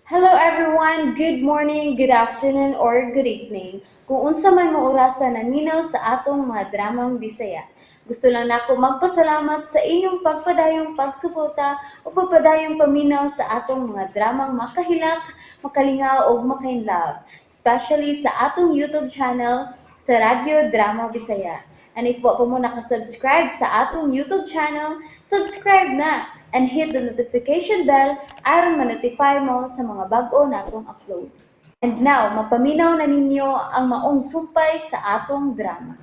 Hello everyone! Good morning, good afternoon, or good evening. Kung unsa man mo orasa naminaw sa atong mga dramang Bisaya. Gusto lang nako magpasalamat sa inyong pagpadayong pagsuporta o pagpadayong paminaw sa atong mga dramang makahilak, makalingaw ug makainlove, especially sa atong YouTube channel sa Radyo Drama Bisaya. And if wa pa mo nakasubscribe sa atong YouTube channel, subscribe na and hit the notification bell aron ma-notify mo sa mga bag-o natong uploads. And now, mapaminaw na ninyo ang maong sumpay sa atong drama.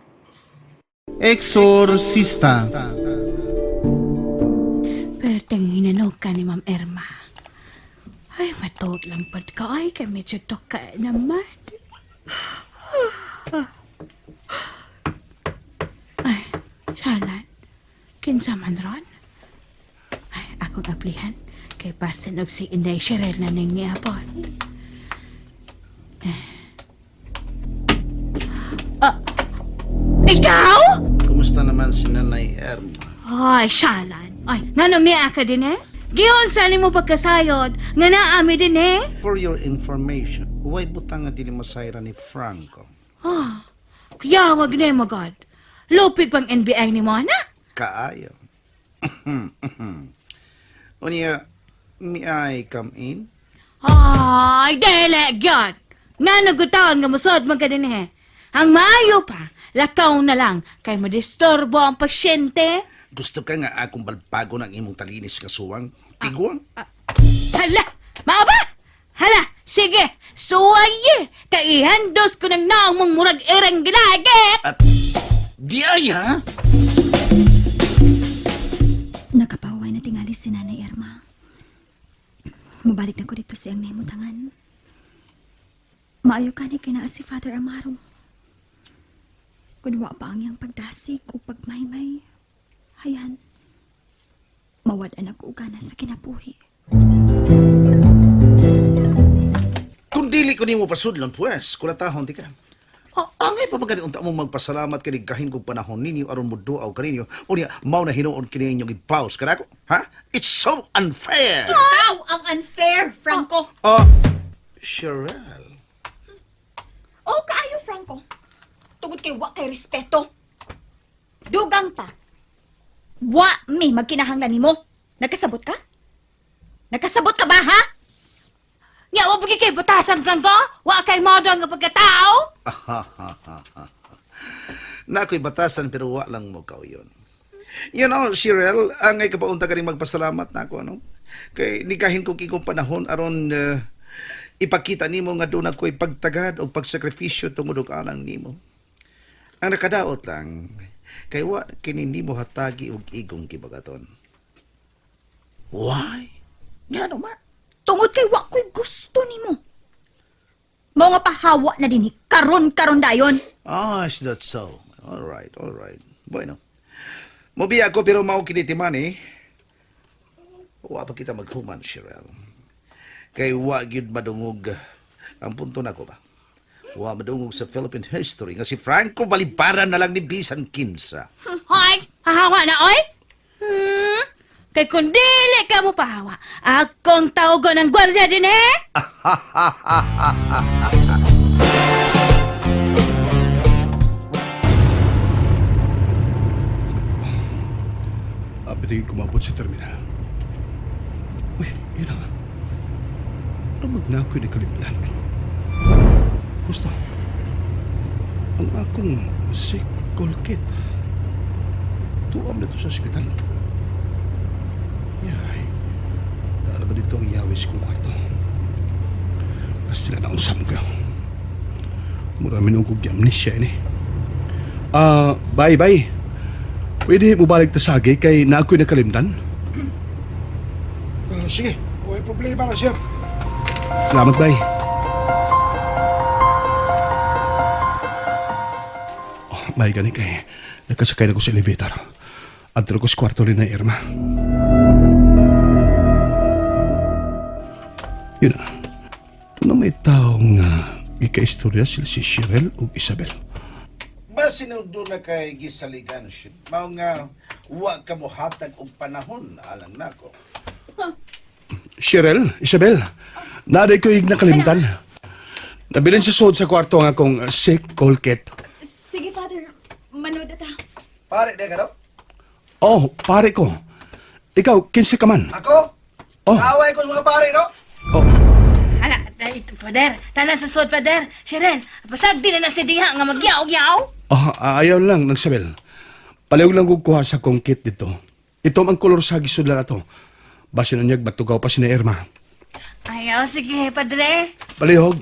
Exorcista. Pero tingin ka ni Ma'am Irma. Ay, matuot lang pad ka. Ay, kay medyo ka naman. Ay, salan. Kinsa man ron? Ay, akong aplihan. Kay basin og si Inday Cheryl na ning niapon. Eh. Ah, ikaw? Kumusta naman si Nanay Erma? Ay, salan. Ay, nganong niya ka din eh? Giyon sa nimo pagkasayod, nga naami din eh. For your information, way butang nga dili masayra ni Franco. Ah, kuya, wag na mo, God. Lupig pang NBI ni mo, na? Kaayo. Unya, may I come in? Ay, dili, God. Nga nagutaon nga musod man ka din eh. Ang maayo pa, lakaw na lang, kay madisturbo ang pasyente. Gusto ka nga akong balbago ng imong talinis kasuwang? Tiguang? Hala, maaba! Hala, sige, suwaye! Kay ihandos ko ng naong mong murag irang gilagit! At di ay ha? Nakapaway na tingali si Nanay Irma. Mubalik na ko dito siyang nahimutangan. Maayo ka ni kinaa si Father Amaro. Kun wa pa ang iyang pagdasig o pagmaymay, hayan, mawad-an ako og gana sa kinabuhi. Kung dili ko nimo pasudlon, pues, kulatahon di ka. Oh. Angay pa magani unta mo magpasalamat kini gahin kog panahon ninyo aron moduaw kaninyo. Unya mao na hinuon kini inyong i-pause kanako. Ha? It's so unfair. Ikaw ang unfair, Franco. Oh, Sherelle. Oh, kaayo, Franco. Tugod kay wa kay respeto. Dugang pa. Wa mi magkinahanglan nimo. Nagkasabot ka? Nagkasabot ka ba, ha? Nga, wa pa kay batasan, Franco? Wa kay modo nga pagkatao? Na ako'y batasan pero wa lang mo kauyon. You know, Shirel, angay kapaunta ka rin magpasalamat na ako, ano? Kay nikahin ko kikong panahon aron ipakita nimo nga doon ako'y pagtagad o pagsakripisyo tungod og alang nimo. Ang nakadaot lang, kay wa kini nimo hatagi og igong gibagaton. Why? Ngano man? Tungod kay wa ko'y gusto nimo. Mao nga pahawa na dinhi karon-karon dayon. Ah, is that so? All right, all right. Bueno. Mubiya ako pero mao kini timani. Wa pa kita maghuman, Shirel. Kay wa gyud madungog ang punto nako ba. Wa madungog sa Philippine history nga si Franco Balibaran na lang ni bisan kinsa. Hoy, hahawa na, oy? Hmm? Kay kung dili ka mo pahawa, akong tawgon ng gwardiya din eh? Apitigin kumabot sa terminal. Uy, yun na nga. Ano magnakoy na kalimtan? Gusto. Ang akong sikol kit. Tuam na to sa ospital. Yay. Dara ba dito ang yawis kong kwarto? Basta sila na unsam ko. Murami nung kong amnesia ini. Ah, bye bye. Pwede mo balik ta sagi kay na ako'y nakalimtan? Ah, sige, may problema na, sir. Salamat, bay. Oh, may gani kay nakasakay na ko sa elevator. Adto ko sa kwarto ni na Irma. Yun na. Doon na may tao nga ikaistorya sila si Cheryl ug Isabel. Basin og doon na kay gisaligan shit. Mao nga wa ka mohatag og panahon alang nako. Cheryl, Isabel, Naday ko ig nakalimtan. Nabilin sa sud sa kwarto nga akong sick call kit. Sige, Father. Manood ta. Pare, di ka daw? Oh, pare ko. Ikaw, kinsa ka man? Ako? Oh. Away ko sa mga pare, no? Oh, Hala, ito, Pader. Tanan sa sod, Pader. Shirel, pasag di na na si diha nga magyaw-yaw. oh, ayaw lang, nagsabel. Palihog lang kong kuha sa kong kit dito. Ito ang kolor sa gisudlan ato. Basin unyag, batugaw pa si na Irma. Ayaw, sige, Padre. Palihog.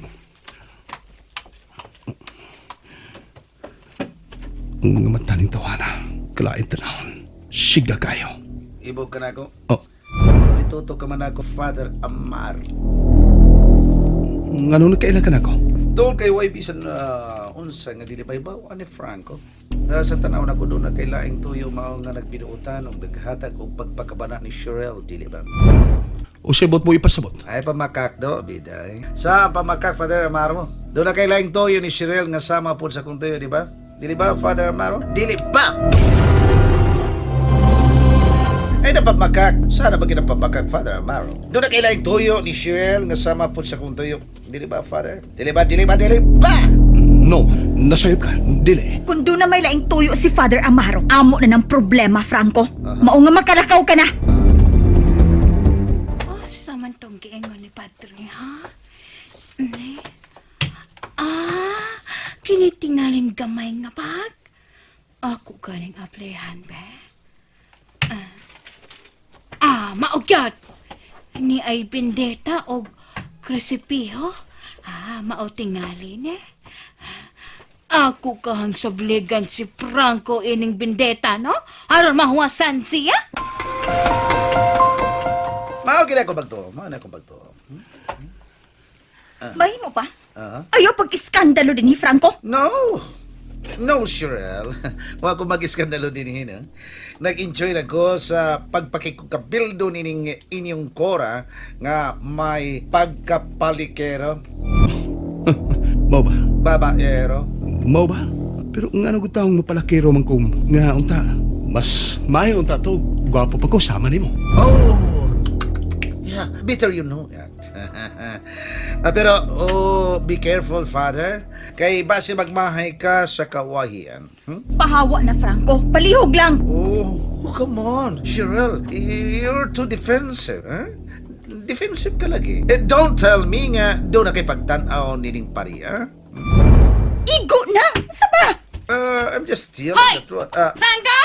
Ang mga mata ning tawana, kalain tanahon. Siga kayo. Ibog ka na ako. Oh, Nituto ka man ako, Father Amar. ngano nagkaila ka na ako? Doon kay YB sa unsa nga dili ba ani Franco. Sa tanaw nako doon na kay laing tuyo mao nga nagbinuotan og naghatag og pagpakabana ni Shirel dili ba? O sibot mo ipasabot. Ay pamakak do biday. Sa pamakak Father Amaro. Doon na kay laing tuyo ni Shirel nga sama pod sa kong tuyo di ba? Dili ba Father Amaro? Dili ba? Ay napamakak. Sana ba ginapamakak Father Amaro? Doon na kay laing tuyo ni Shirel nga sama pod sa kong tuyo. Dili ba Father? Dili ba? Dili ba? Dili ba? No, nasayop ka. Dili. Kung doon na may laing tuyo si Father Amaro, amo na ng problema, Franco. Mao nga makalakaw ka na. Oh, sa man tong giingon ni Padre, ha? Ne? Ah, kinitingaling gamay nga pag. Ako ganing aplihan, be. Ah, maugyot! Ni ay bendeta og krusipiho. Ah, mao tingali ne. Ako kahang sabligan si Franco ining bendeta, no? Aron mahuwasan siya. Mao gid ako bagto. Mao na ako bagto. Mahimo pa. Ah. Ayaw pag-iskandalo din ni Franco. No. No, Shirel. Wa ko mag-iskandalo din hin. Eh? Nag-enjoy na ko sa pagpakikabildo nining inyong kora nga may pagkapalikero, Mao ba? babaero. Mao ba? Pero nga ano taong mapalakiro man kong nga unta. Mas maayo unta to. Gwapo pa ko sama nimo. Oh. Yeah, better you know that. Ah, pero oh, be careful, father. Kay base magmahay ka sa kawahian. Hmm? Pahawa na, Franco. Palihog lang. Oh, oh, come on, Cheryl. You're too defensive, eh? Defensive ka lagi. Eh, don't tell me nga doon na kay pagtanaw nining pari, ah? Igo na! Sa ba? I'm just telling Hoy! the truth. Franco!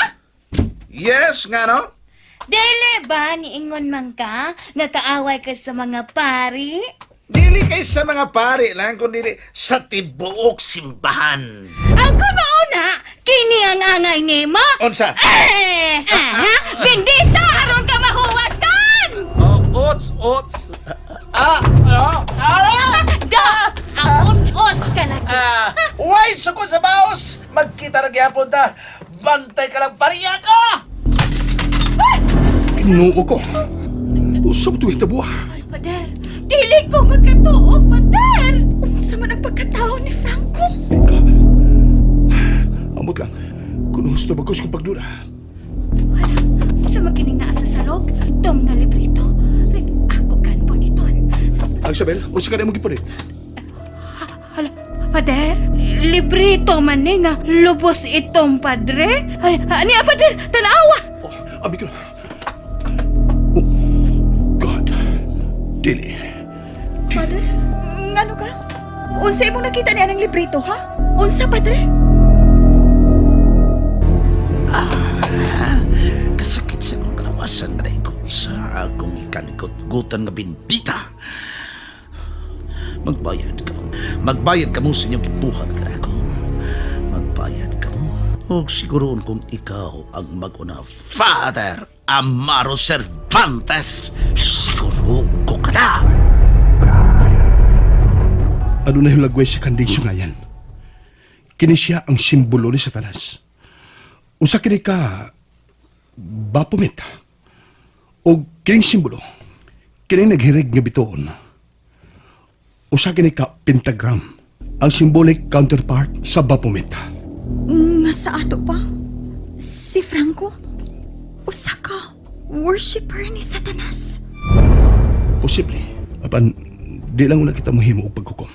Yes, nga no? Dili ba niingon man ka nga kaaway ka sa mga pari? Dili kay sa mga pari lang, kundi sa tibuok simbahan. Ang kumauna, kini ang angay nimo. Unsa? Eh, ah, ha? Bendita aron ka mahuwasan! Oh, ots, ots. Ah, ah, ah, Da! Ang ots-ots ka lagi. ah. Uy, sukod sa baos! Magkita na gyapon ta. Bantay ka lang pariya ka! Kinuo ko. Usab tuwing tabuha. Ay, pader, dili ko magkatuo, pader! Unsa man ang pagkatao ni Franco? Ikaw. Amot lang. Kung gusto bagos kong pagduda. Wala, sa makining naa sa salog, tom nga librito. Like, ako kan puniton. Ang Isabel, unsa ka na imong gipunit? Hala, pader, librito man ni nga lubos itong padre. Ay, niya, pader, tanawa! Oh, abi ko na. Oh, God. Dili. Father, ngano ka? Unsa imong nakita niya ng librito, ha? Unsa, padre? Kasakit sa akong kalawasan nga naiko sa akong ikalikot-gutan nga bindita. Magbayad ka mo. Magbayad ka mo sa inyong gibuhat ka ako. Magbayad ka mo. O siguroon kung ikaw ang mag-una. Father Amaro Cervantes, siguroon ko ka na. Ano na yung lagway sa kanding sungayan? Kini siya ang simbolo ni Satanas. Usa kini ka Baphomet. O kining simbolo, kining naghirig nga bituon. Usa kini ka pentagram, ang symbolic counterpart sa Baphomet. Nga sa ato pa, si Franco, usa ka worshipper ni Satanas. Posible. Apan, Di lang una kita mohimo og paghukom.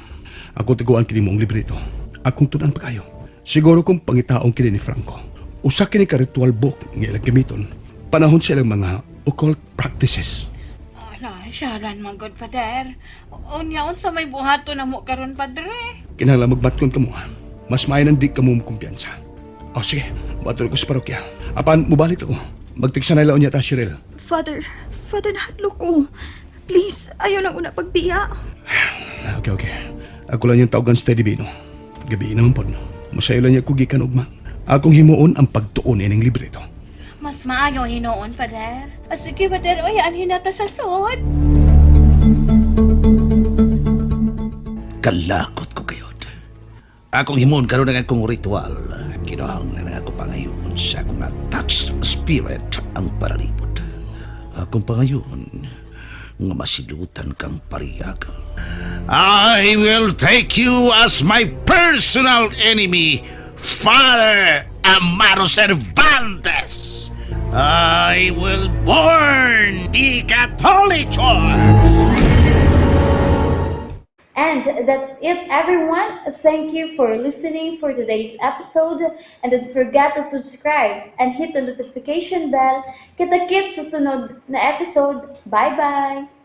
Ako taguan kini moong libreto. Akong tun-an pakayo. Siguro kung pangitaong kini ni Franco. Usa kini ka ritual book nga ilang gamiton. Panahon sa ilang mga occult practices. Ala, siyaran man gud, Father. Unya, unsa may buhaton na mo karon, Padre? Kinahanglan magbatkon kamo. Ha? Mas maayo nang di kamo mokumpiyansa. O sige, moadto ko sa parokya. Apan mobalik ko. Magtigsa na unya ta, Cheryl. Father, Father, nahadlok ko. Please, ayaw lang una pagbiya. Okay. Ako lang yung tawagan sa Teddy Bino. Gabi naman po. Musayo lang niya ko gikan ugma. Akong himuon ang pagtuon ining libreto. Mas maayo hinuon, Father. Ah, sige, Father, oy, anhin na ta sa sud. Kalakot ko kayod. Akong himuon karon ang akong ritual. Kinahanglan ang ako pangayon sa akong touch spirit ang paralibot. Akong pangayon nga masilutan kang pariyaga. I will take you as my personal enemy, Father Amaro Cervantes. I will burn the Catholic Church. And that's it, everyone. Thank you for listening for today's episode. And don't forget to subscribe and hit the notification bell. Kita-kits sa sunod na episode. Bye-bye!